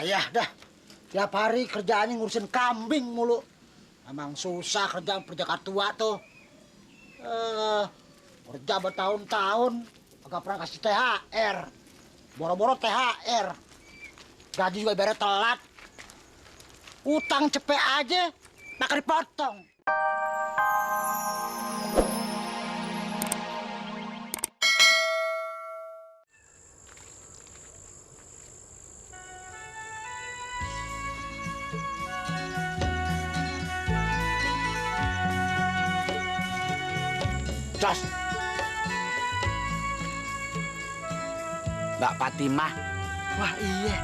Payah dah. Tiap hari kerjaannya ngurusin kambing mulu. Emang susah kerja tua tuh. Kerja bertahun-tahun, agak pernah kasih THR. Boro-boro THR. Gaji juga ibarat telat. Utang cepet aja, tak dipotong. Jos. Mbak Fatimah. Wah iya.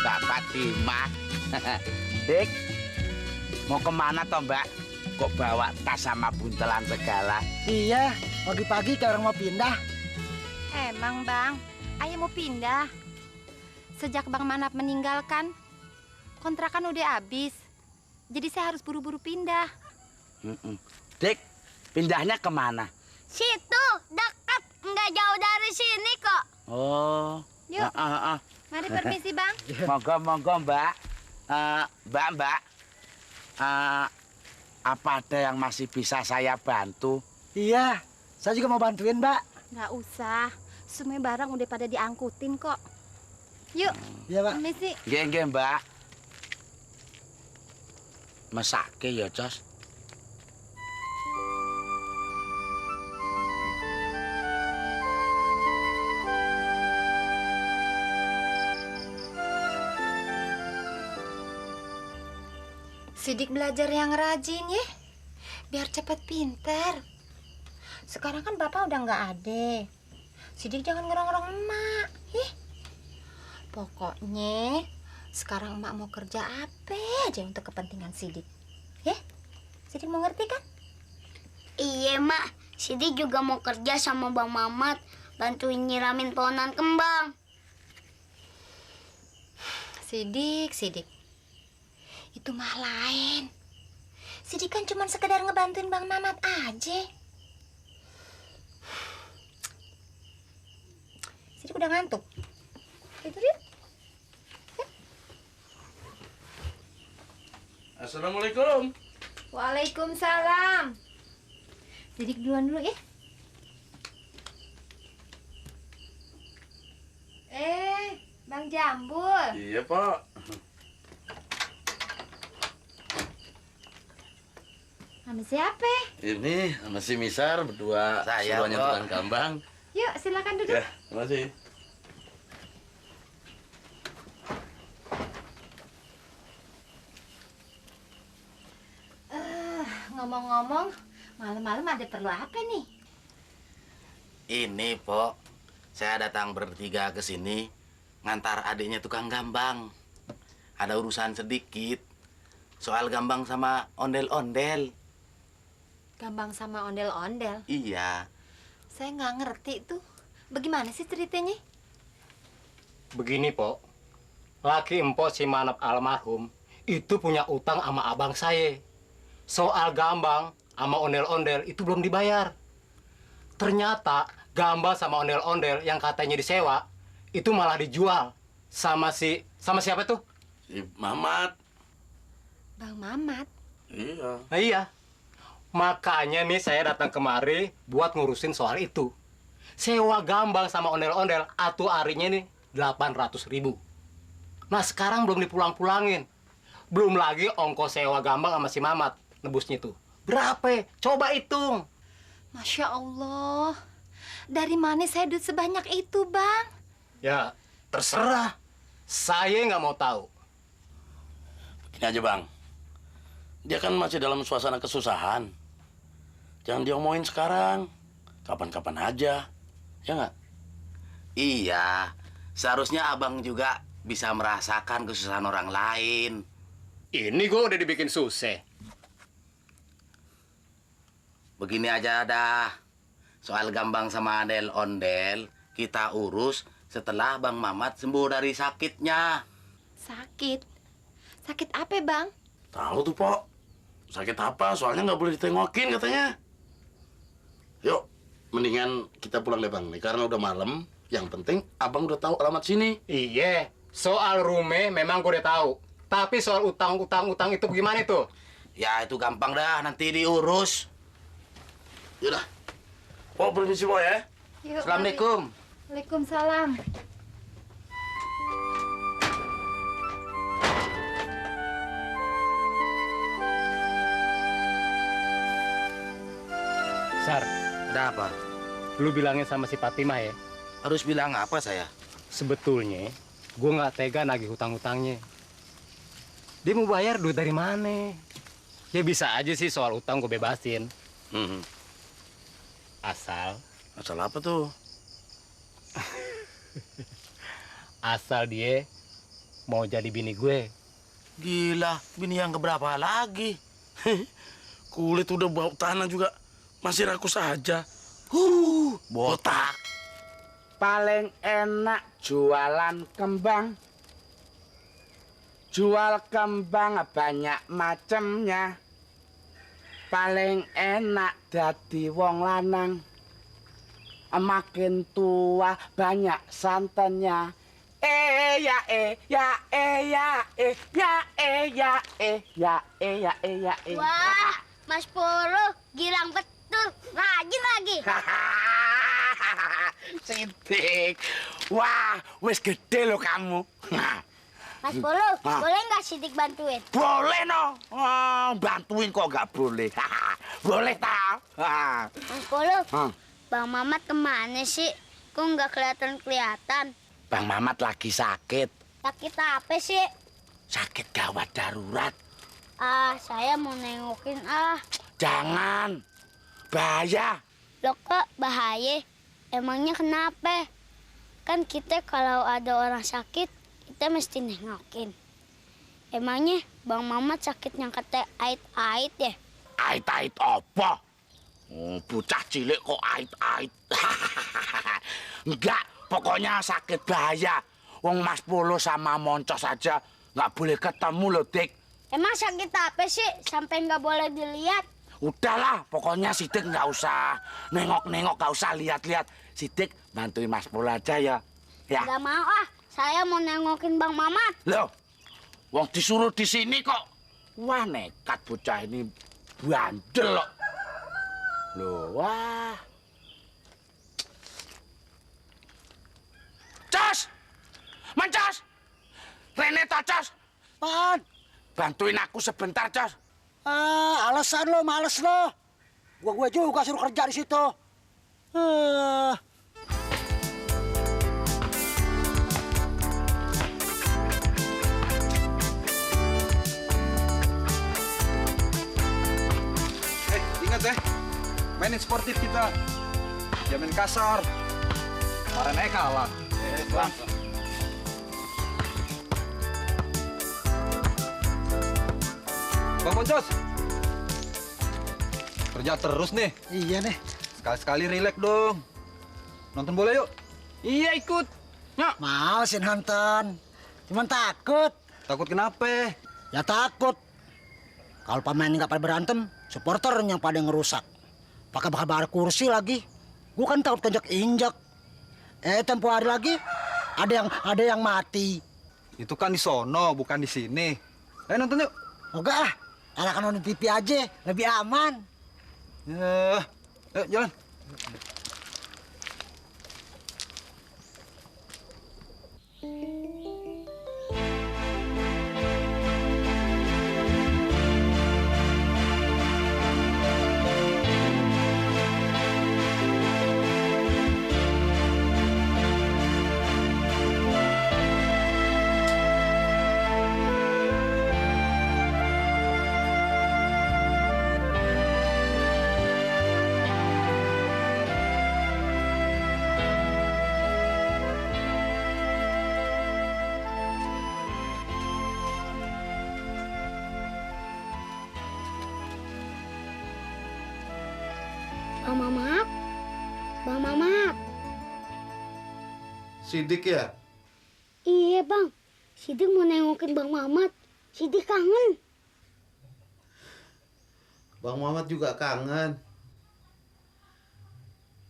Mbak Fatimah. Dik, mau kemana toh Mbak? Kok bawa tas sama buntelan segala? Iya, pagi-pagi kayak orang mau pindah. Emang Bang, ayah mau pindah. Sejak Bang Manap meninggalkan, kontrakan udah habis. Jadi saya harus buru-buru pindah. Dik, pindahnya kemana? Situ, dekat. Nggak jauh dari sini kok. Oh. Yuk. Mari permisi Bang. Monggo Mbak. Mbak. Apa ada yang masih bisa saya bantu? Iya, saya juga mau bantuin, Mbak. Nggak usah, semua barang udah pada diangkutin kok. Yuk, Iya, Mbak. permisi. Nggih, Mbak. Mesake ya, Jos. Sidik belajar yang rajin ya, biar cepat pinter. Sekarang kan bapak udah nggak ada. Sidik jangan ngerong-ngerong emak. Pokoknya sekarang emak mau kerja apa aja untuk kepentingan Sidik. Ya, Sidik mau ngerti kan? Iya, Mak. Sidik juga mau kerja sama Bang Mamat, bantuin nyiramin pohonan kembang. Sidik. Itu mah lain. Sidik kan cuma sekedar ngebantuin Bang Mamat aja. Sidik udah ngantuk. Itu dia. Assalamualaikum. Waalaikumsalam. Sidik duluan dulu ya. Bang Jambul. Iya, Pak. Sama siapa? Ini sama si Misar berdua Saya, semuanya Pak. tukang gambang. Yuk, silakan duduk. Ya, terima kasih. Ngomong-ngomong, malam-malam ada perlu apa nih? Ini, Pok. Saya datang bertiga ke sini ngantar adiknya tukang gambang. Ada urusan sedikit soal gambang sama ondel-ondel. Gambang sama ondel-ondel. Iya. Saya nggak ngerti tuh. Bagaimana sih ceritanya? Begini, Pok. Laki empok si Manap almarhum itu punya utang sama abang saya. Soal gambang sama ondel-ondel itu belum dibayar. Ternyata gambang sama ondel-ondel yang katanya disewa itu malah dijual sama siapa tuh? Si Mamat. Bang Mamat. Iya. Nah iya. Makanya nih saya datang kemari buat ngurusin soal itu. Sewa gambang sama ondel-ondel atuh arinya nih 800.000. Nah sekarang belum dipulang-pulangin. Belum lagi ongkos sewa gambang sama si Mamat nebusnya tuh. Berapa? Coba hitung. Masya Allah. Dari mana saya duit sebanyak itu, Bang? Ya terserah. Saya nggak mau tahu. Gini aja, Bang. Dia kan masih dalam suasana kesusahan. Jangan diomongin sekarang. Kapan-kapan aja. Ya nggak? Iya, seharusnya abang juga bisa merasakan kesusahan orang lain. Ini gue udah dibikin susah. Begini aja dah, soal gambang sama ondel-ondel kita urus setelah Bang Mamat sembuh dari sakitnya. Sakit? Sakit apa, Bang? Tahu tuh, Pok. Sakit apa? Soalnya nggak boleh ditengokin katanya. Yuk, mendingan kita pulang deh Bang nih, karena udah malam. Yang penting abang udah tahu alamat sini. Iya, soal rumah memang gue udah tahu. Tapi soal utang itu gimana tuh? Ya itu gampang dah, nanti diurus. Yaudah. Oh, permisi Boy ya. Yuk, Assalamualaikum. mari. Waalaikumsalam. Sar, Ada apa? lu bilangin sama si Fatimah ya. Harus bilang apa saya? Sebetulnya, gue nggak tega nagih hutang-hutangnya. Dia mau bayar duit dari mana? Ya bisa aja sih soal utang gue bebasin. Hmm. Asal Masalah apa tuh? asal dia mau jadi bini gue. Gila, bini yang keberapa lagi? Kulit udah bau tanah juga masih rakus aja. Botak. Paling enak jualan kembang. Jual kembang banyak macemnya. Paling enak dadi wong lanang. Makin tua banyak santannya. Ya ya ya ya ya. Wah, Mas Polo girang betul. Rajin lagi. Sidik. Wah, wis gede lo kamu. Mas Polo, boleh nggak Sidik bantuin? Boleh no. Bantuin kok nggak boleh. Boleh tau. Mas Polo, Bang Mamat kemana sih? Kok nggak kelihatan? Bang Mamat lagi sakit. Sakit apa sih? Sakit gawat darurat. Saya mau nengokin Jangan. Bahaya. Loh kok bahaya? Emangnya kenapa? Kan kita kalau ada orang sakit, kita mesti nengokin. Emangnya Bang Mamat sakitnya kata ait-ait ya? Ait-ait apa? Bocah cilik kok ait-ait. Enggak, pokoknya sakit bahaya. Wong Mas Polo sama Moncos saja nggak boleh ketemu loh, Dik. Emang sakit apa sih sampai nggak boleh dilihat? Udahlah, pokoknya Sidik nggak usah nengok-nengok, nggak usah lihat-lihat. Sidik bantuin Mas Polo aja ya. Ya. Nggak mau saya mau nengokin Bang Mamat. Loh, wong disuruh di sini kok. Wah, nekat bocah ini bandel loh. Loh, wah. Cos! Mencos! Rene Tocos! Pan, Bantuin aku sebentar, Cos. alasan lo, males lo. Gua juga suruh kerja di situ. Ingat ya, mainin sportif kita. Jangan main kasar. Kemarin aja kalah. Bang. Bang Poncos. Kerja terus nih. Iya nih. Sekali-sekali rileks dong. Nonton bola yuk. Iya, ikut. Nyok. Mau sih nonton. Cuman takut. Takut kenapa? Ya takut. Kalau pemain nggak pada berantem, supporter yang pada ngerusak. Pakai bakar kursi lagi. Gua kan takut kejek injak. Tempo hari lagi ada yang mati. Itu kan di sono, bukan di sini. Ayo nonton yuk. Enggak anak nonton TV aja, lebih aman. Ya, ayo jalan. Bang Mamat, Bang Mamat. Sidik ya? Iya Bang, Sidik mau nengokin Bang Mamat. Sidik kangen. Bang Muhammad juga kangen.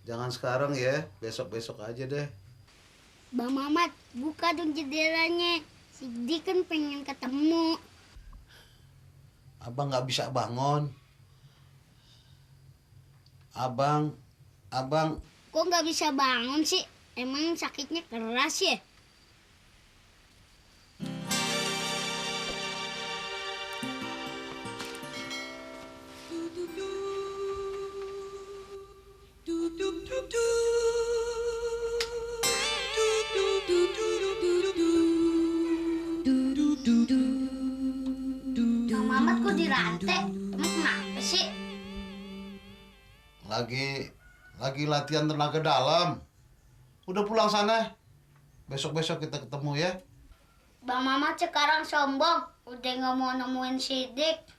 Jangan sekarang ya, besok-besok aja deh. Bang Mamat, buka dong jendelanya. Sidik kan pengen ketemu. Abang nggak bisa bangun. Abang. Kok nggak bisa bangun sih? Emang sakitnya keras ya? Bang Mamat kok dirantai? Emang kenapa sih? Lagi latihan tenaga dalam. Udah pulang sana. Besok-besok kita ketemu ya. Bang Mamat sekarang sombong. Udah nggak mau nemuin Sidik.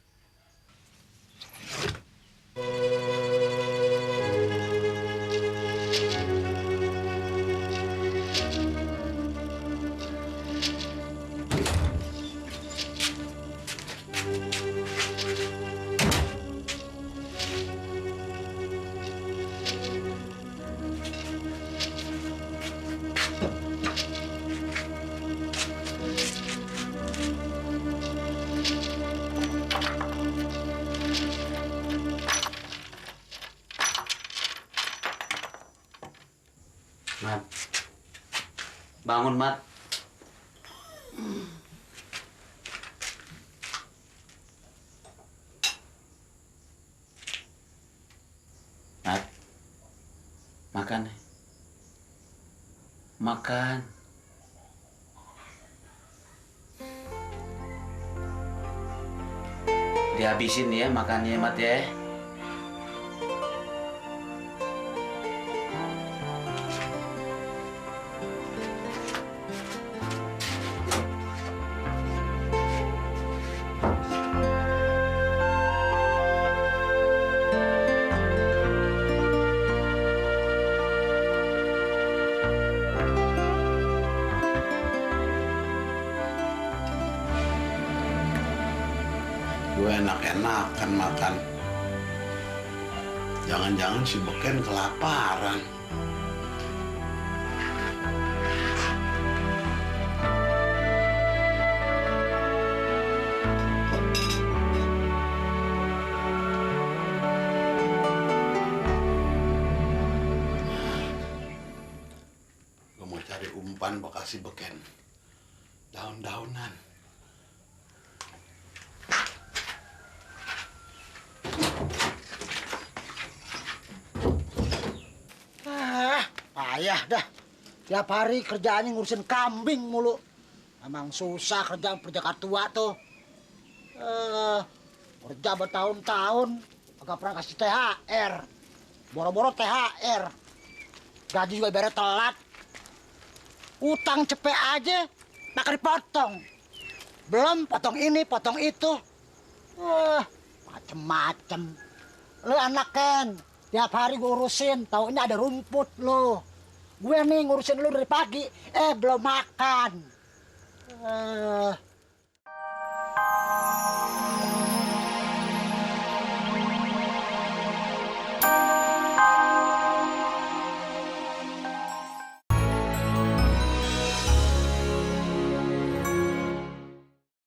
Mat. Bangun, Mat. Mat. Makan. Makan. Dihabisin ya makannya, Mat ya. Gue enak-enakan makan. Jangan-jangan si Beken kelaparan. Gue mau cari umpan bekas si Beken. Daun-daunan. Payah dah. Tiap hari kerjaannya ngurusin kambing mulu. Emang susah kerja tua tuh. Kerja bertahun-tahun, agak pernah kasih THR. Boro-boro THR. Gaji juga ibarat telat. Utang cepet aja, tak dipotong. Belum potong ini, potong itu. Macem-macem. Lu anak Ken, tiap hari gue urusin, taunya ada rumput lu. Gue nih ngurusin lu dari pagi, belum makan.